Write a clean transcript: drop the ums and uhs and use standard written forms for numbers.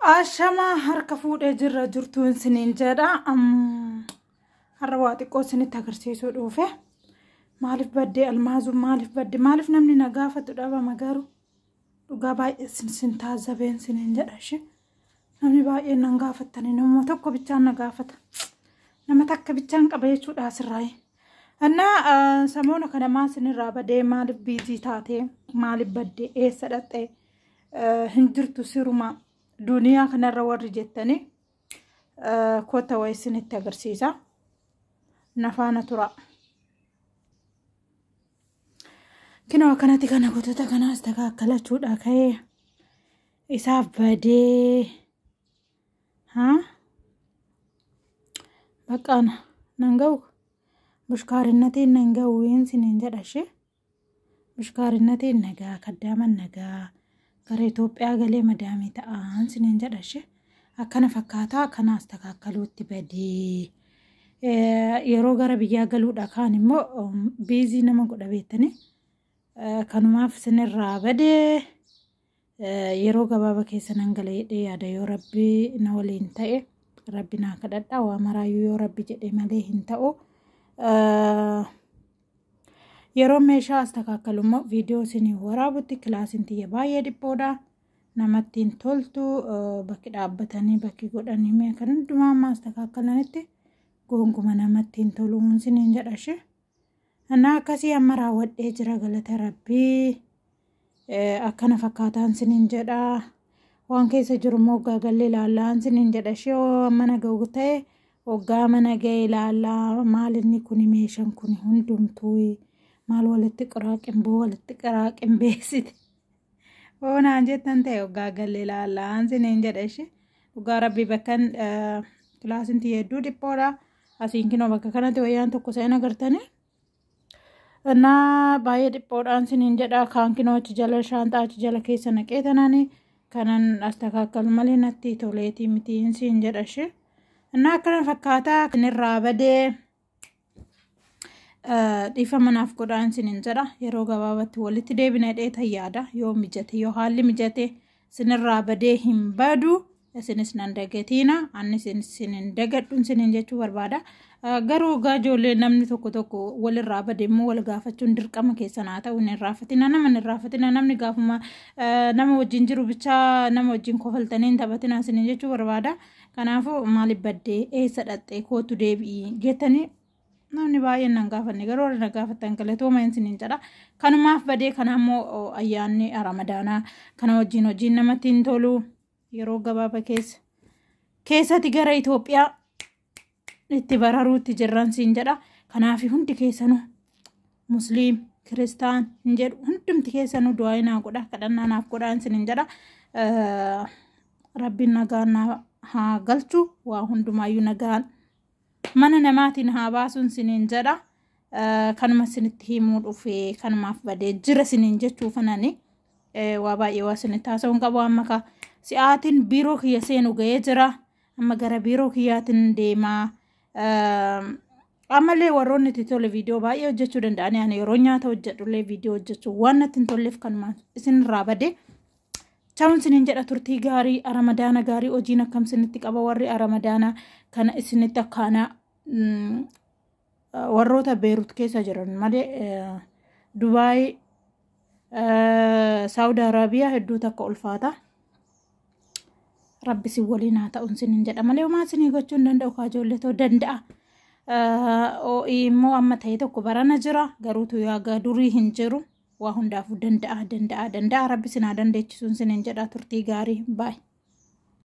Ashamaa harka fuudhee jirra jirtuun isiniin jedha. Har'a waa xiqqoo isinitti agarsiisuu dhufe. Maaliif baddee Almaazuun, maaliif badde, maaliif namni na gaafatu dhabama? Garuu dhugaa baay'ee sin taazabeen isiniin jedha ishee. Namni baay'een nan gaafattani, nama tokko bichaan na gaafata. Nama takka bichaan qaba jechuudha asirraayi. Innaa samoona kana maa isinirraa badee, maaliif busy taatee, maaliif baddee, eessa dhaqxee, hin jirtu siruma duniyaa kanarra warri jettanii, kota wayii isinitti agarsiisa. Nafaana tura. Kinoo akkanatti kana gotoota kanaas takakkalachuudha ka'ee isaaf badee haa baqqaana nan ga'u, bushkaarinnatiin nan ga'u isiniin jedha ishee. Bushkaarinnatiin nagaa kaddaaman nagaa gara Itoophiyaa galee madaamii ta'an isiniin jedha ishee. Akkana fakkaataa kanaas takakkaluutti badee. Yeroo gara biyyaa galuudha kaan immoo busy nama godha beektanii. Kanumaaf isinirraa badee, yeroo gabaabaa keessa nan gala jedhee yaada, yoo Rabbi na waliin ta'e. Rabbi naa kadhadha, waa maraayyuu yoo Rabbi jedhe malee hin ta'u. Yeroo meeshaa as takakkalu immoo viidiyoo isinii waraabutti kilaasiin tiyya baay'ee dhiphoodha. Namatti hin toltu, bakki dhaabbatanii bakki godhanii mi'a kan hundumaa amma as takakkalanitti gonkumaa namatti hin tolu isiniin jedha ishee. Innaa akkasii amma raawwadhee jira, galata Rabbii. Akkana fakkaataan isiniin jedha. Waan keessa jiru immoo waggaa gallee ilaallaan isiniin jedha ishee. Mana ga'u ta'e waggaa mana ga'e ilaallaa, maal inni kuni, meeshaan kuni hundumtuu maal walitti qiraaqinboo walitti qiraaqinbeessite. Oonaan jettan ta'e waggaa gallee ilaallaan isiniin jedha ishee. Dhugaa Rabbii bakkan kilaasiin tiyya hedduu dhiphoodha. Asiin kinoo bakka kanatti wayyaan tokko sa'in agartanii. Innaa baay'ee dhiphoodhaan isiniin jedha. Kaan kinoo achi jala shaanxaa achi jala keessa naqee tanaani kanan as takakkalu malee natti toleetii miti siin jedha ishee. Innaa akkana fakkaataa kanirraa badee dhiifama naaf godhaan isiniin jedha. Yeroo gabaabatti walitti deebina dheetan yaada, yoo mijate, yoo haalli mijate. Isinirraa badee hin badu. Isinis nan dagatiina, ani isin hin dagadhu isiniin jechuu barbaada. Garuu egaa ijoollee, namni tokko tokko walirraa bade immoo wal gaafachuun dirqama keessan haa ta'u, hin irraafatina, nama hin irraafatina. Namni gaafuma nama wajjin jiru bichaa nama wajjin kofaltanii hin taphatina isiniin jechuu barbaada. Kanaafuu maaliif baddee, eessa dhaqxee, kootu deebi'i jettanii namni baay'een nan gaafanne, garuu warri na gaafattan galatooma isiniin jedha. Kanumaaf badee. Kana immoo ayyaanni Ramadaanaa kana wajjin hojiin namatti hin tolu. Yeroo gabaabaa keessa keessatti gara Itoophiyaa itti bararuutti jirran siin jedha. Kanaaf hundi keessanuu, Musliim Kiristaan hin jedhu, hundumti keessanuu du'aa naa godha, kadhannaa naaf godhaa isiniin jedha. Rabbiin nagaan haa galchu, waa hundumaayyuu nagaan mana namaatiin haa baasuun isiniin jedha. Kanuma isinitti himuu dhufe, kanumaaf badee jira isiniin jechuu fanani. Waa baay'ee waa isinitti haasa'uun qabu amma ka si'aatiin biiroo kiyya seenu ga'ee jira. Amma gara biiroo kiyyaatiin deemaa. Ammallee warroonni itti tole viidiyoo baay'ee hojjechuu danda'ani. Ani yeroo nyaata hojjedhullee viidiyoo hojjechuu waan natti hin tolleef kanumaan isinirraa badee. Chawun isiniin jedha, turtii gaarii, Ramadaana gaarii. Hojiin akkam isinitti qaba warri Ramadaana kana isinitti akkaana warroota Beerut keessa jiran malee, Dubaay, Saawud Arabiyaa hedduu takka ulfaata. Rabbi si waliin haa ta'u isiniin jedha malee homaa isinii gochuu hin danda'u kaa ijoollee ta'uu danda'a. OI immoo amma ta'e tokko barana jira, garuutu yaaga durii hin jiru. Waa hundaafuu danda'a, danda'a, danda'a. Rabbi isin haa dandeechisuun isiniin jedha, turtii gaarii, baay'ee.